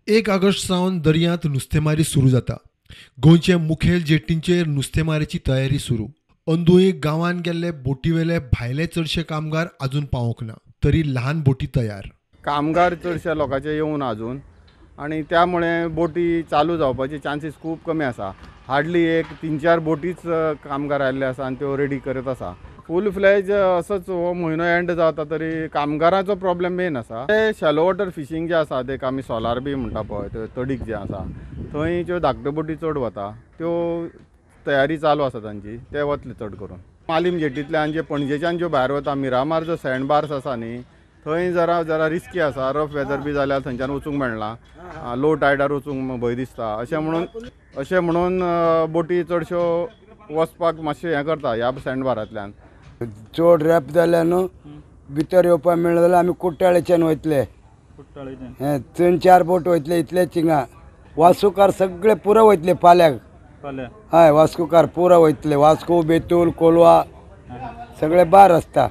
1 August सावन दर्यांत नुस्तेमारी सुरू जाता. गोंयचे मुखेल जेटींचेर नुस्तेमारीची तयारी सुरू. अंदूय गांवांत गेल्ले बोटीवेले भायले चडशे कामगार अजून पावोंक ना, तरी ल्हान बोटी तयार. कामगार चडशा लोकांचे येवना अजून आनी त्यामुळे बोटी चालू जावपाचे चान्सीस खूब कमी आसा. हार्डली एक 3-4 बोटीच कामगार आयिल्ले आसा आनी त्यो रेडी करत आसा. फूल फ्लॅज असोच हो म्हयनो एंड जाता तरी कामगारांचो प्रॉब्लेम मेन आसा. ते शॅलो वॉटर फिशींग जे आसा ते आमी सोलार बी म्हणटा पळय, त्यो तडीक जे आसा थंय ज्यो धाकट्यो बोटी चड वता त्यो तयारी चालू आसा तांची, ते वतले चड करून. मालीम जेटींतल्यान जे पणजेच्यान ज्यो भायर वता मिरामार जो सँड बार्स आसा न्ही थंय जरा जरा रिस्की आसा. रफ वेदर बी जाल्यार थंयच्यान वचूंक मेळना, लो टायडार वचूंक भंय दिसता. अशें म्हणून बोटी चडश्यो वचपाक मातशें हें करता ह्या सँड बारांतल्यान. चड रॅप जाल्यार न्हू भितर येवपाक मेळना जाल्यार आमी कुट्टाळेच्यान वयतले. हें 3-4 बोट वयतले इतलेच हिंगा. वास्कोकार सगळे पुरो वयतले पाल्याक. हय, वास्कोकार पुरो वयतले. वास्को, बेतूल, कोलवा सगळे बार आसता.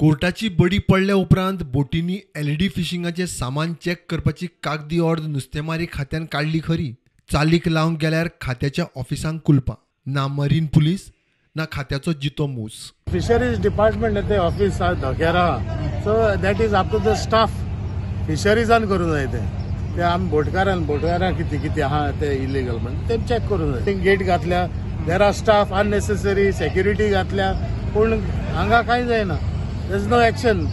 कोर्टाची बडी पडल्या उपरांत बोटींनी एलईडी फिशिंगाचें सामान चॅक करपाची कागदी ऑर्द नुस्तेमारी खात्यान काडली खरी, चालीक लावंक गेल्यार खात्याच्या ऑफिसांक कुलपां. ना मरीन पुलीस ना खात्याचो जितो मूस. फिशरीज डिपार्टमेंट ते ऑफिस धक्यार आहा, so that is up to the staff. फिशरीजान करूं जाय ते आमी बोटकारां कितें कितें आहा ते इलिगल म्हण ते चॅक करूं जाय. गेट घातल्या, there are staff unnecessary security घातल्या, पूण हांगा कांय जायना. There is no action.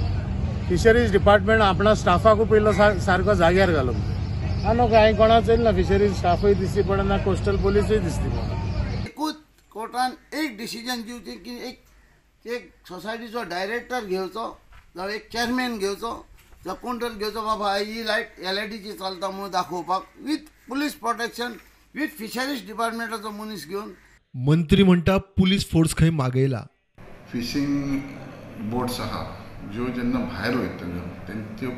Fisheries department आपणा स्टाफाकू पयलो सारको जाग्यार घालूंक जाय. आनी कांय कोणाक चलना. फिशरीज स्टाफूय दिसती पडना, कोस्टल पोलिसूय दिसती पडना. एकूच कोर्टान एक डिसिजन दिवचें की एक सोसायटीचो डायरेक्टर घेवचो जावं एक चेअरमॅन घेवचो जावं कोण तरी घेवचो, बाबा ही लायट एलईडीची चलता म्हणून दाखोवपाक with police protection with fisheries डिपार्टमेंटाचो मनीस घेवन. मंत्री म्हणटा पुलीस फोर्स खंय मागयला. फिशींग बोट्स आहा ज्यो जेन्ना भायर वयतल्यो तेंच्यो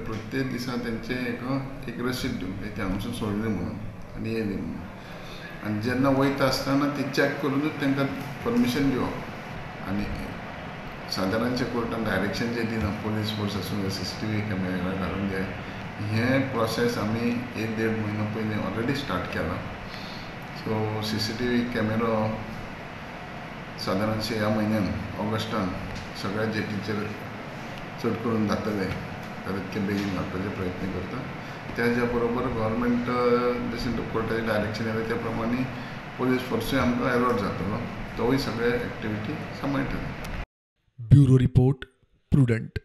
प्रत्येक दिसा तेंचे एक रसीद दिवंक जाय, ते हांगासून सोडली म्हणून आनी येयली म्हणून. आनी जेन्ना वयता आसतना ती चॅक करुनूच तांकां परमिशन दिवप. आनी सादारणशें कोर्टान डायरेक्शन जें दिना पोलीस फोर्स आसूं CCTV camera घालूंक जाय. हें प्रोसेस आमी 1-1.5 म्हयनो पयलीं ऑलरेडी स्टार्ट केलां. सो CCTV कॅमेरो सादारणशें ह्या म्हयन्यान ऑगस्टान सगळ्या जेटीचेर चड करून जातले, तर इतके बेगीन घालपाचे प्रयत्न करता. त्याच्या बरोबर गव्हर्मेंट जशें कोर्टाचें डायरेक्शन येयलें त्या प्रमाणे पोलीस फोर्सूय आमकां एलॉट जातलो, तोवूय सगळे एक्टिविटी सांबाळटलो. Bureau report, Prudent.